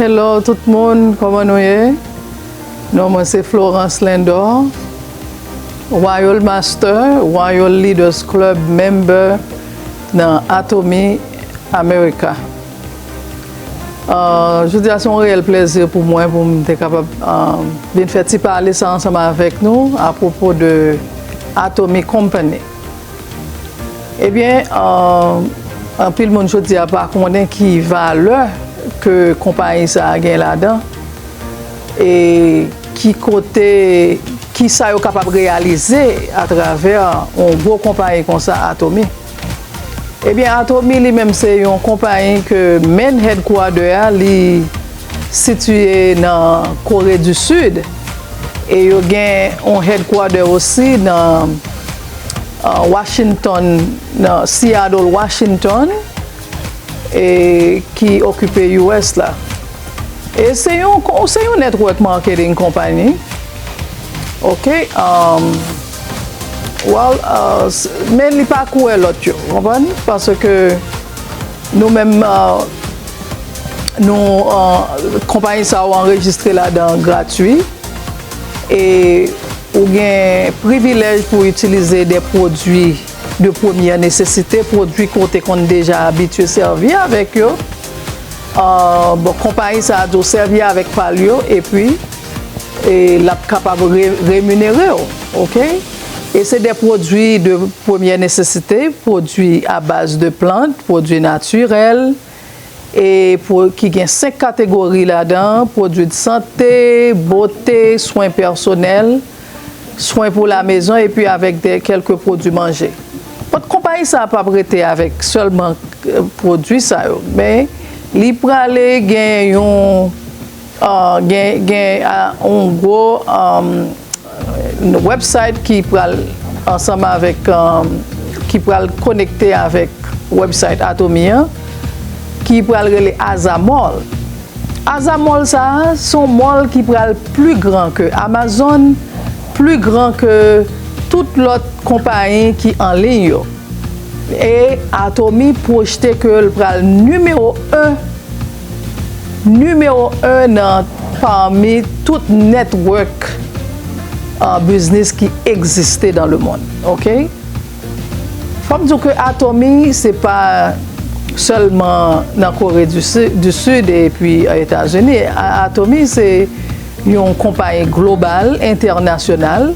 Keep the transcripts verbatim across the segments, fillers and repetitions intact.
Hello tout moun, kòman nou ye? Non mwen se Florence Lindor, Royal Master, Royal Leaders Club member nan Atomy America. Uh, jodi a se yon reyèl plèzi pou mwen pou m te kapab uh, vin fè ti pale sa ansanm avèk nou apwopo de Atomy Company. Ebyen, uh, anpil moun jodi a pa konnen ki valè ke konpayi sa a gen ladan e ki kote, ki sa yo kapab reyalize atravè yon gwo konpayi konsa, Atomy. Ebyen, Atomy li menm se yon konpayi ke main headquarter a li sitiye nan Kore di Sid e yo gen yon headquarter osi nan uh, Washington, nan Seattle, Washington, e ki okipe U S la. E se yon se yon network marketing company. Ok, um, well, uh, men li pa kouwè lòt yo, konprann? Paske nou menm uh, nou uh, konpayi sa yo anrejistre ladan gratwi e ou gen privilèj pou itilize de pwodui de premyè nesesite, pwodui ke w te konn deja abitye sèvi avèk yo. Uh, bon, konpayi sa a di w sèvi avèk pa l yo epi e l ap kapab re, reminere w, ok? E se de pwodui de premyè nesesite, pwodui a baz de plant, pwodui natirèl, e pou, ki gen senk kategori ladan, pwodui de sante, bote, swen pèsonèl, swen pou lamezon epi avèk de kèlke pwodui manje. Pòt konpayi sa a p ap rete avèk sèlman pwodui sa yo, men li prale gen yon uh, gen gen uh, yon gwo um, website ki pral ansanm avèk um, ki pral konekte avèk website Atomy an ki pral rele Azamol. Azamol sa a se yon mall ki pral pli gran ke Amazon, pli gran ke tout lòt konpayi ki an liy yo. E Atomy pwojte ke l pral nimewo en nimewo en nan pami tout network uh, biznis ki egziste dans le monde. Ok? Fò m di w ke Atomy se pa sèlman nan Kore di Sid epi Etazini. Atomy se yon konpayi global, entènasyonal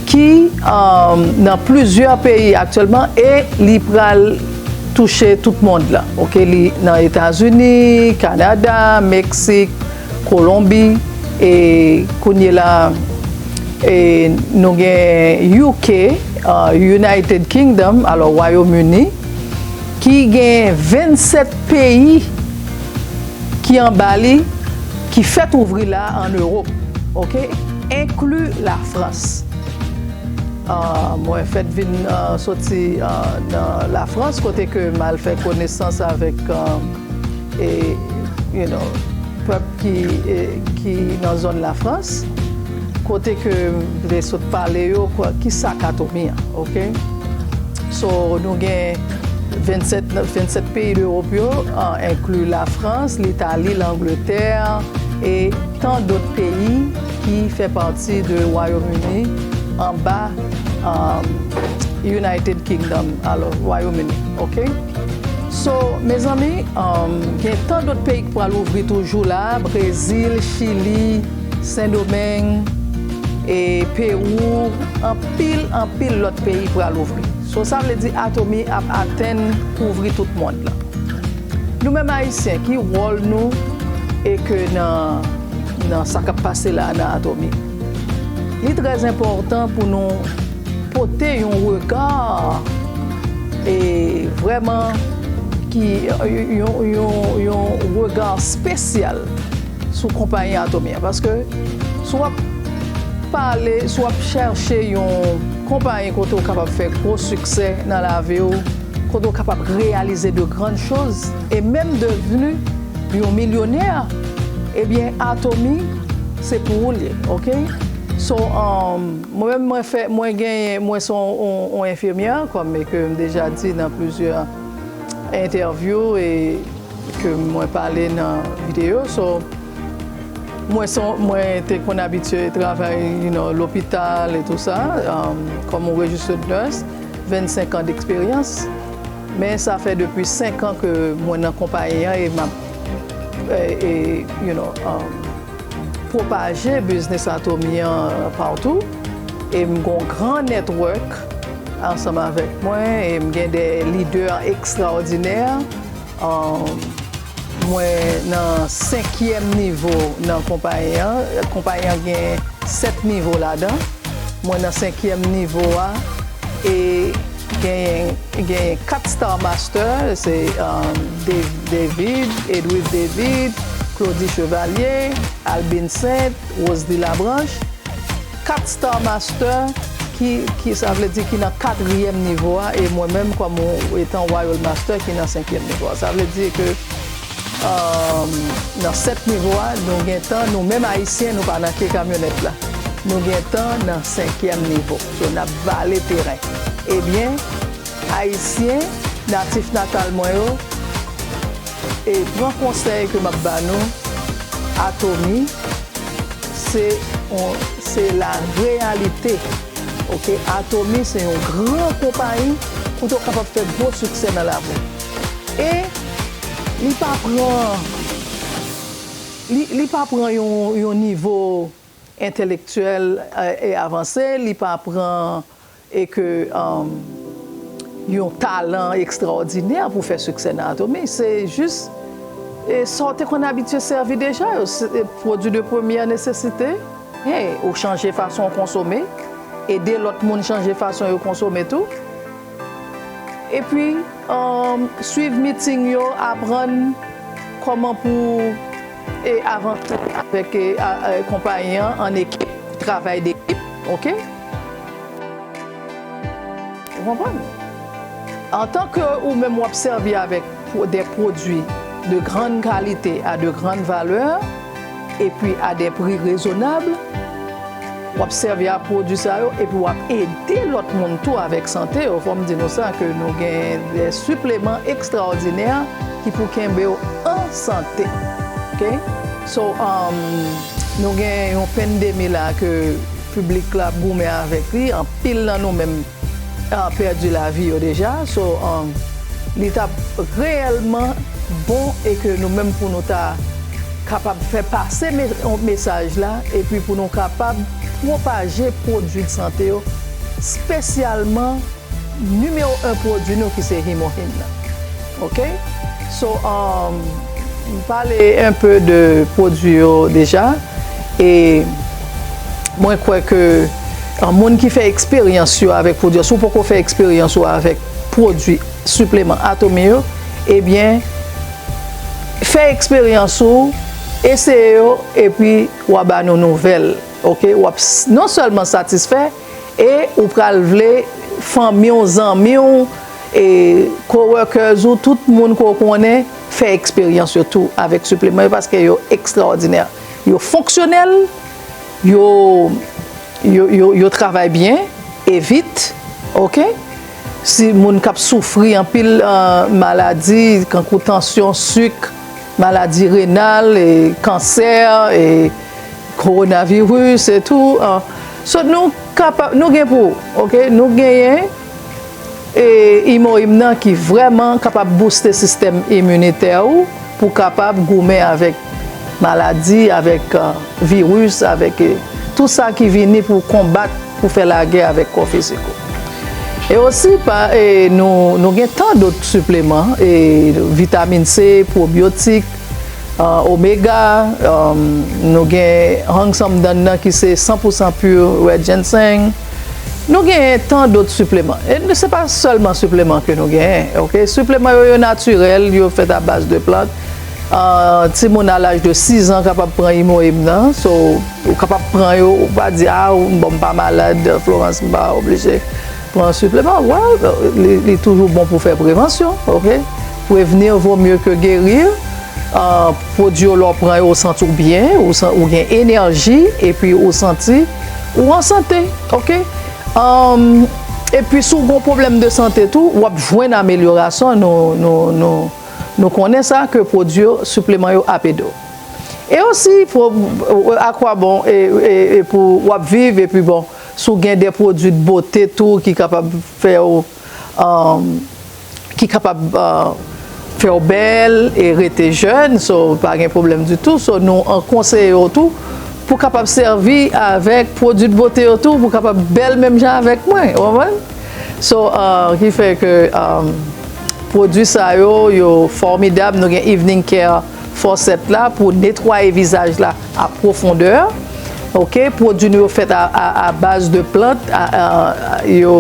ki um, nan plizyè peyi aktyèlman e li pral touche tout mond lan. Ok, li nan Etazini, Kanada, Meksik, Kolonbi, e kounye la e nou gen U K, uh, United Kingdom, alò Wayòm Ini, ki gen vennsèt peyi ki anba li, ki fèt ouvri la an Ewòp, ok, enkli Lafrans. Uh, mwen fèt vin uh, soti uh, nan Lafrans kote ke m al fè konesans avèk uh, e, you know, pèp ki, e, ki nan zòn Lafrans kote ke m vle sot pale yo ki sa k Atomy an, ok? So nou gen vennsèt, vennsèt peyi de Ewòp yo, enkli Lafrans, Litali, Langletè e tan dòt peyi ki fè pati de Wayòm Ini anba um, United Kingdom, alò Wayòm Ini, ok? So, mezanmi, um, gen tan dòt peyi ki pral ouvri toujou la, Brezil, Chili, Sendomeng, e Pewou, anpil, anpil lòt peyi pral ouvri. So, sa vle di Atomy ap atenn kouvri tout mond lan. Nou menm Ayisyen, ki wòl nou e ke nan, nan sa k ap pase la nan Atomy? Li trè enpòtan pou nou pote yon rega e vrèman ki yon, yon, yon rega espesyal sou konpayi Atomy an. Paske si w ap pale, si w ap chèche yon konpayi kote w kapab fè gwo siksè nan lavi w, kote w kapab reyalize de grann choz e menm devni yon milyonè, ebyen Atomy se pou ou l ye, ok? So, um, mwen menm mwen fè, mwen genyen, mwen se yon, yon, yon enfimyè, kòm ke m deja di nan plizyè entèvyou e ke mwen pale nan videyo. So, mwen, se, mwen te konn abitye travay, you know, lopital e tou sa, um, kòm yon registered nurse, vennsenk an d'eksperyans. Men sa fè depi senk an ke mwen nan konpayi an e m ap, e, e, you know, um, pwopaje biznis Atomy an patou. E m gon gran network ansanm avèk mwen, e m gen de lidè ekstraòdinè. Um, mwen nan senkyèm nivo nan konpayi an. Konpayi an gen sèt nivo ladan. Mwen nan senkyèm nivo a. E genyen, genyen kat Star Master, se, um, David, Edwige David, Claudy Chevalier, Albin Saint, Rosely Labranche. Kat Star Master ki, ki, sa vle di ki nan katriyèm nivo a, e mwen menm kòm ou, etan Royal Master ki nan senkyèm nivo a. Sa vle di ke, um, nan sèt nivo a, nou gen tan, nou menm Ayisyen, nou pa nan ke kamyonèt la. Nou gen tan nan senkyèm nivo. So, n ap vale teren. Ebyen, Ayisyen, natif natal mwen yo, e pran konsèy ke m ap ba nou, Atomy, se yon, se la reyalite. Oke, Atomy se yon gran konpayi kote w kapab fè gwo siksè nan lavi w. E li pa pran, li, li pa pran yon, yon nivo entelektyèl, e, e avanse, li pa pran e ke, um, yon talan ekstraòdinè pou fè siksè nan Atomy. Se jis, e, sa w te konn abitye sèvi deja yo, se, e, pwodui de premyè nesesite. E, ou chanje fason w konsome, ede lòt moun chanje fason yo konsome tou. Epi, um, swiv miting yo, aprann kòman pou, e, avanse avèk, e, a, a, konpayi an, an ekip, travay dekip, oke? Ou konprann? Antanke ou menm w ap sèvi avèk pwo-, de pwodui de grande qualité à de grandes valeurs, epi a de pri rezonab, w ap sèvi a pwodui sa yo, epi w ap ede lòt moun tou avèk sante yo. Fò m di nou sa, ke nou gen de sipleman ekstraòdinè ki pou kenbe w an sante. Oke? So, um, nou gen yon pandemi la ke piblik la ap goumen avèk li, anpil nan nou menm, ah, pèdi lavi yo deja. So, um, li t ap reyèlman bon e ke nou menm pou nou ta kapab fè pase me-, mesaj la, epi pou nou kapab pwopaje pwodui de sante yo, espesyalman nimewo en pwodui nou ki se Himohim nan. Oke? So, um, m pale un peu de pwodui yo deja. E mwen kwè ke, uh, moun ki fè eksperyans yo avèk pwodui yo, si w poko fè eksperyans ou avèk pwodui sipleman Atomy yo, ebyen, fè eksperyans ou, eseye yo, epi w a ba nou nouvèl. Oke? W ap s-, non sèlman satisfè, e ou pral vle fanmi w, zanmi w, e coworkers ou, tout moun ke w konnen, fè eksperyans yo tou avèk sipleman yo, paske yo ekstraòdinè. Yo fonksyonèl, yo, yo, yo, yo travay byen e vit, oke? Si moun k ap soufri anpil, eh, maladi, kankou tansyon, sik, maladi renal, e kansè, e kowonaviris e tou, eh. So, nou kapab, nou gen pou, oke? Nou genyen, e, Himohim nan ki vrèman kapab booste sistèm iminitè ou pou kapab goumen avèk maladi, avèk, eh, viris, avèk, eh, tout sa ki vini pou konbat, pou fè lagè avèk kò fizik ou. E osi, pa, e nou, nou gen tan dòt sipleman, e vitamin C, pwobyotik, eh, omega, um, nou gen Hangsamdan nan ki se san pou san pur red ginseng. Nou gen tan dòt sipleman. E se pa sèlman sipleman ke nou genyen, oke? Sipleman yo, yo natirèl, yo fèt a baz de plant. Ah, timoun a laj de sis an kapab pran Himohim nan. So, ou kapab pran yo, ou pa di, "Ah, ou, bon, m pa malad, Florence, m pa oblije pran sipleman." Well, li, li toujou bon pou fè prevansyon, oke? Prévenir vaut mieux que guérir. Ah, pwodui yo, lè w pran yo, ou santi w byen, ou san-, ou gen enèji, epi ou santi ou an sante, oke? Um, epi si w gen pwoblèm de sante tou, w ap jwenn amelyorasyon, nou, nou, nou, Nou konnen sa ke pwodui yo, sipleman yo ap ede w. E osi, pou, akwabon, e, e, e pou w ap viv, epi bon, si w gen de pwodui de bote tou ki kapab fè w, um, ki kapab, uh, fè w bèl e rete jèn, so pa gen pwoblèm ditou. So nou an konseye w tou pou kapab sèvi avèk pwodui de bote yo tou, pou kapab bèl menm jan avèk mwen, ou konprann? So, uh, ki fè ke, um, pwodui sa yo, yo fòmidab. Nou gen Evening Care Faucet la pou netwaye vizaj la a pwofondè. Oke, pwodui nou yo fèt a, a, a baz de plant, a, a, yo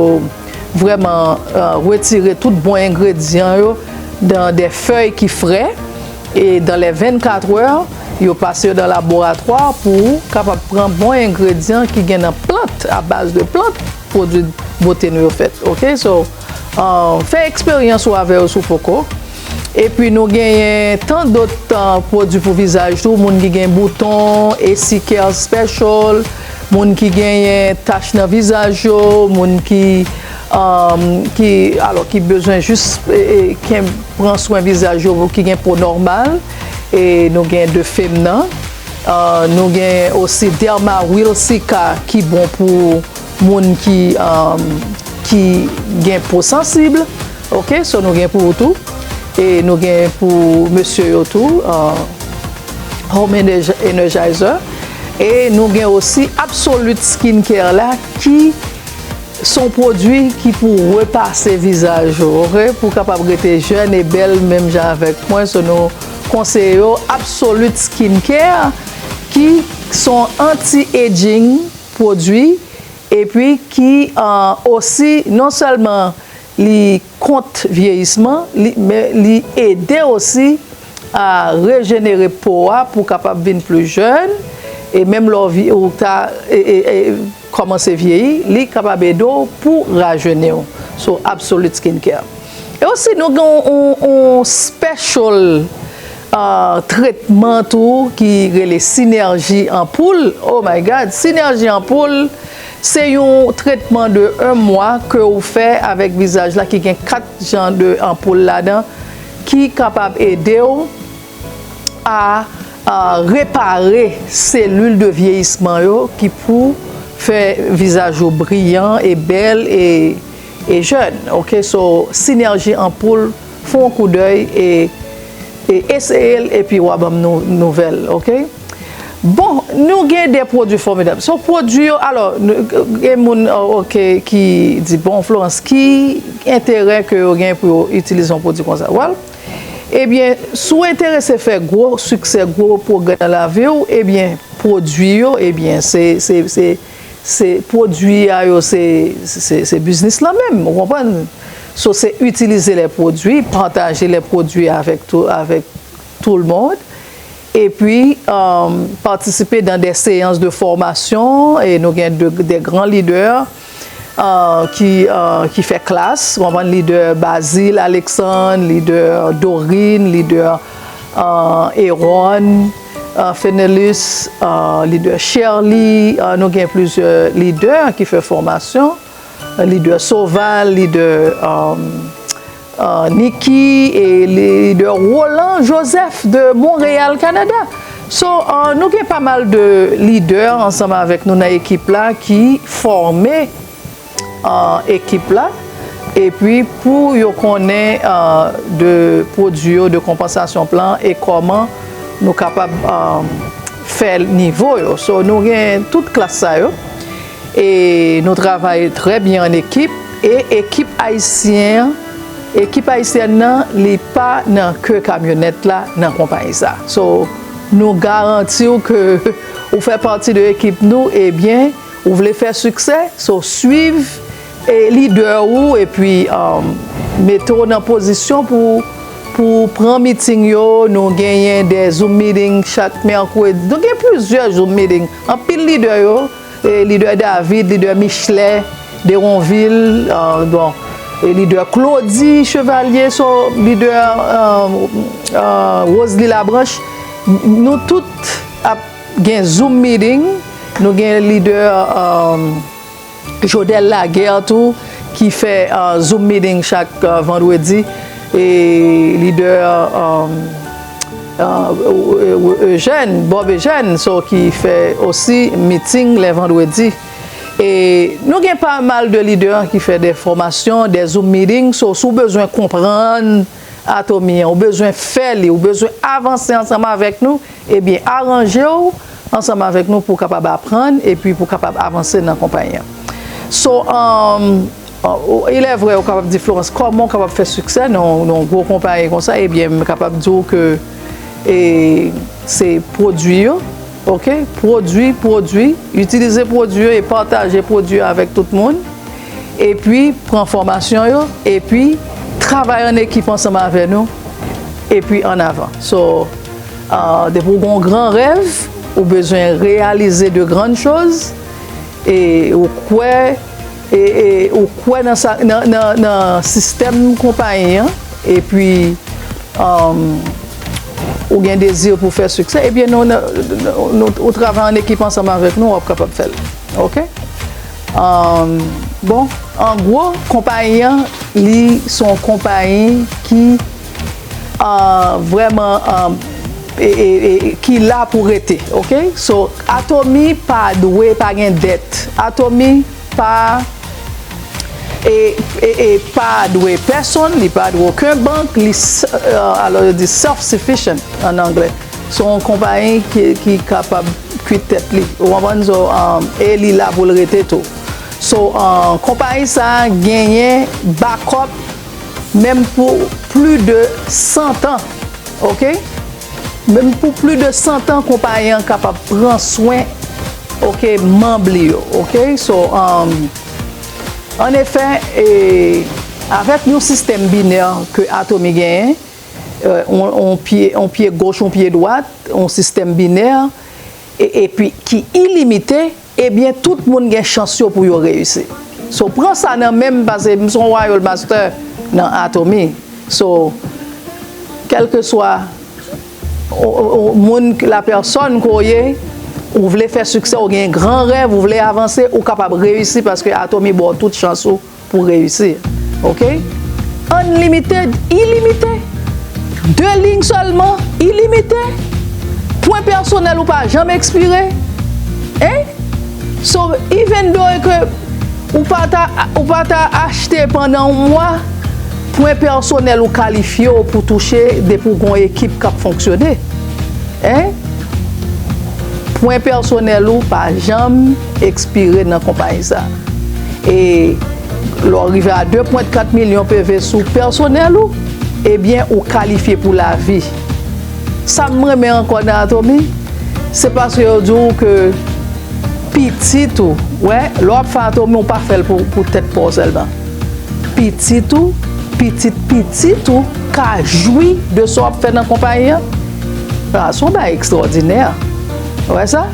vrèman, uh, retire tout bon engredyan yo dan de fèy ki frè. E dan lè vennkat è, yo pase yo nan laboratwa pou kapab pran bon engredyan ki gen nan plant, a baz de plant, pwodui bote nou yo fèt. Oke, so, uh, fè eksperyans ou avè yo si w poko. Epi nou genyen tan dòt, uh, pwodui pou vizaj tou, moun ki gen bouton, A C Care Special, moun ki genyen tach nan vizaj yo, moun ki, um, ki, alò, ki bezwen jis, e, e, ken-, pran swen vizaj yo ki gen po nòmal. E nou gen de fem nan. Uh, nou gen osi Derma Wilsica ki bon pou moun ki, um, ki gen po sansib. Oke, so nou gen pou ou tou. E nou gen pou mesye yo tou, uh, Home Energizer. E nou gen osi Absolute Skincare la ki se yon pwodui ki pou repase vizaj ou, oke? Pou w kapab rete jèn e bèl menm jan avèk mwen, so nou konseye yo Absolute Skincare, ki se yon anti-aging pwodui, epi ki, uh, osi, non sèlman li kont vyeyisman, li, men li ede osi a rejenere po a pou kapab vin pli jèn, e menm lè w vye-, ou ta, e, e, e, kòmanse vyeyi, li kapab ede w pou rajeni w. So, Absolute Skincare. E osi, nou gen yon, yon, yon special, uh, tretman tou ki rele Sinerji Anpoul. Oh my God, Sinerji Anpoul, se yon tretman de un mwa ke ou fè avèk vizaj la ki gen kat jan de anpoul ladan ki kapab ede w a, a repare selil de vyeyisman yo ki pou fè vizaj ou briyan e bèl e, e jèn. Oke, so Sinerji Anpoul, fè yon koudèy e, e eseye l epi w a ban m nou, nouvèl, oke? Bon, nou gen de pwodui fòmidab. So, pwodui yo, alò, nou, gen moun, uh, oke, ki di, "Bon, Florence, ki enterè ke yo gen pou yo itilize yon pwodui konsa?" Well, ebyen, si w enterese fè gwo siksè, gwo pwogrè nan lavi w, ebyen, pwodui yo, ebyen, se, se, se, se pwodui a yo, se, se, se biznis lan menm, ou konprann? So, se itilize lè pwodui, pataje lè pwodui avèk tou, avèk tout le monde. Epi, um, patisipe dan de seyans de fòmasyon, e nou gen de, de gran lidè, uh, ki, uh, ki fè klas, w konprann, lidè Bazil Alexandre, lidè Dorine, lidè, uh, Aaron, uh, Fenelus, uh, lidè Sherly, uh, nou gen plizyè lidè ki fè fòmasyon, lidè Soval, lidè, um, uh, Niki, e lidè Roland Joseph de Montréal, Canada. So, uh, nou gen pa mal de lidè ansanm avèk nou nan ekip la ki fòme, uh, ekip la. Epi pou yo konnen, uh, de pwodui yo, de konpansasyon plan e kòman nou kapab, um, fè nivo yo. So, nou gen tout klas sa yo. E nou travay trè byen an ekip. E ekip ayisyen an, ekip ayisyèn nan, li pa nan ke kamyonèt la nan konpayi sa. So, nou garanti w ke ou fè pati de ekip nou, ebyen, ou vle fè siksè, so, swiv, e, lidè ou, epi, um, mete w nan pozisyon pou, pou pran miting yo. Nou genyen de Zoom meeting chak mèkredi. Nou gen plizyè Zoom meeting. Anpil lidè yo, e, lidè David, lidè Michelet Deronville, ah, bon, e lidè Claudy Chevalier, so, lidè, ah, ah, Rosalie Labranche, n-, nou tout ap gen Zoom meeting, nou gen lidè, ah, Jodel Laguerre tou, ki fè, ah, Zoom meeting chak, ah, vandredi. e lidè, um, uh, Eugène, Bob Eugène, so, ki fè osi miting lè vandredi. E nou gen pa mal de lidè ki fè de fòmasyon, de Zoom meeting. So, si w bezwen konprann Atomy an, ou bezwen fè li, ou bezwen avanse ansanm avèk nou, ebyen, aranje w ansanm avèk nou pou w kapab aprann epi pou w kapab avanse nan konpayi an. So, um, uh, il est vrai, ou kapab di, Florence, kòman w kapab fè siksè nan, nan yon gwo konpayi konsa? Ebyen, m kapab di w ke, e, se pwodui yo, oke? Pwodui, pwodui, itilize pwodui yo e pataje pwodui yo avèk tout moun. Epi pran fòmasyon yo, epi travay an ekip ansanm avè nou, epi an avan. So, uh, depi w gen yon gran rèv, ou bezwen reyalize de grann choz, e ou kwè, e, e ou kwè nan sa, nan, nan, nan sistèm konpayi an, epi, um, ou gen dezi pou fè siksè, ebyen, nou, nou, nou, nou, ou travay an ekip ansanm avèk nou, w ap kapab fè l. Oke? Um, bon, an gwo, konpayi an, li se yon konpayi ki, uh, vrèman, um, e, e, e, ki la pou rete, oke? So, Atomy pa dwe, pa gen dèt. Atomy pa, e, e, e pa dwe pèsonn, li pa dwe okenn bank, li s-, uh, alò yo di self-sufficient an anglè. Se yon konpayi ki, ki kapab kwit tèt li. Ou konprann? So, um, e li la pou l rete tou. So, uh, konpayi sa a genyen backup menm pou plis de san tan, oke? Menm pou plis de san tan, konpayi an kapab pran swen, oke, manm li yo, oke? So, um, an efè, e, avèk yon sistèm binè ke Atomy genyen, e, yon, yon pye, yon pye goch, yon pye dwat, yon sistèm binè, e, epi ki ilimite, ebyen, tout moun gen chans yo pou yo reyisi. So, pran sa nan men m, paske m se yon Royal Master nan Atomy. So, kèlkeswa o, o, o, moun, la pèsòn ke w ye, ou vle fè siksè, ou gen gran rèv, ou vle avanse, ou kapab reyisi, paske Atomy ba w tout chans ou pou reyisi. Oke? Unlimited, ilimite. De liy sèlman, ilimite. Pwen pèsonèl ou pa janm ekspire. Hein? So, even though ke ou pa ta, ou pa ta achte pandan yon mwa, pwen pèsonèl ou kalifye w pou touche depi w gen yon ekip k ap fonksyone. Hein? Pwen pèsonèl ou pa janm ekspire nan konpayi sa. E lè w rive a de pwen kat milyon P V sou pèsonèl ou, ebyen, ou kalifye pou lavi. Sa m renmen ankò nan Atomy, se paske yo di w ke pitit ou, wè, lè w ap fè Atomy, ou pa fè l pou, pou tèt pa w sèlman. Pitit ou, pitit pitit ou ka jwi de sa w ap fè nan konpayi an. A, se yon bagay ekstwòdinè. Ou wè sa?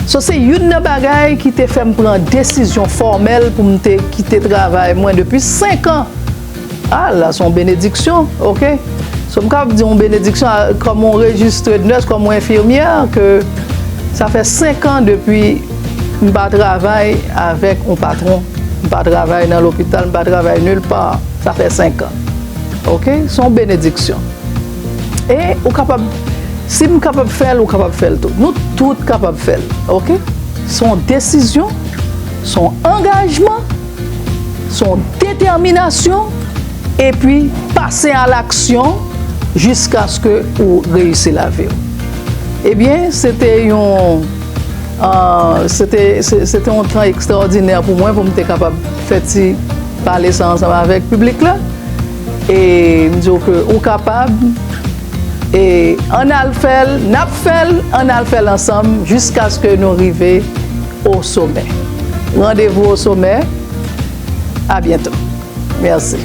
So, se youn nan bagay ki te fè m pran desizyon fòmèl pou m te kite travay mwen depi senk an. A, la, se yon benediksyon, oke? So, m kapab di yon benediksyon a, kòm yon rejistre de nès, kòm yon enfimyè, ke sa fè senk an depi m pa travay avèk yon patwon, m pa travay nan lopital, m pa travay nil pa. Sa fè senk an. Oke? Se yon benediksyon. E ou kapab, si m kapab fè l, ou kapab fè l tou. Nou tout kapab fè l, oke? Se yon desizyon, se yon angajman, se yon detèminasyon, epi pase a laksyon jiskaske ou reyisi lavi w. Ebyen, se te yon, ah, se te, se, se te yon tan ekstwòdinè pou mwen, pou m te kapab fè ti pale sa ansanm avèk piblik la. E m di w ke ou kapab. E ann al fè l, n ap fè l, ann al fè l ansanm jiskaske nou rive o somè. Randevou o somè. A byento. Mèsi.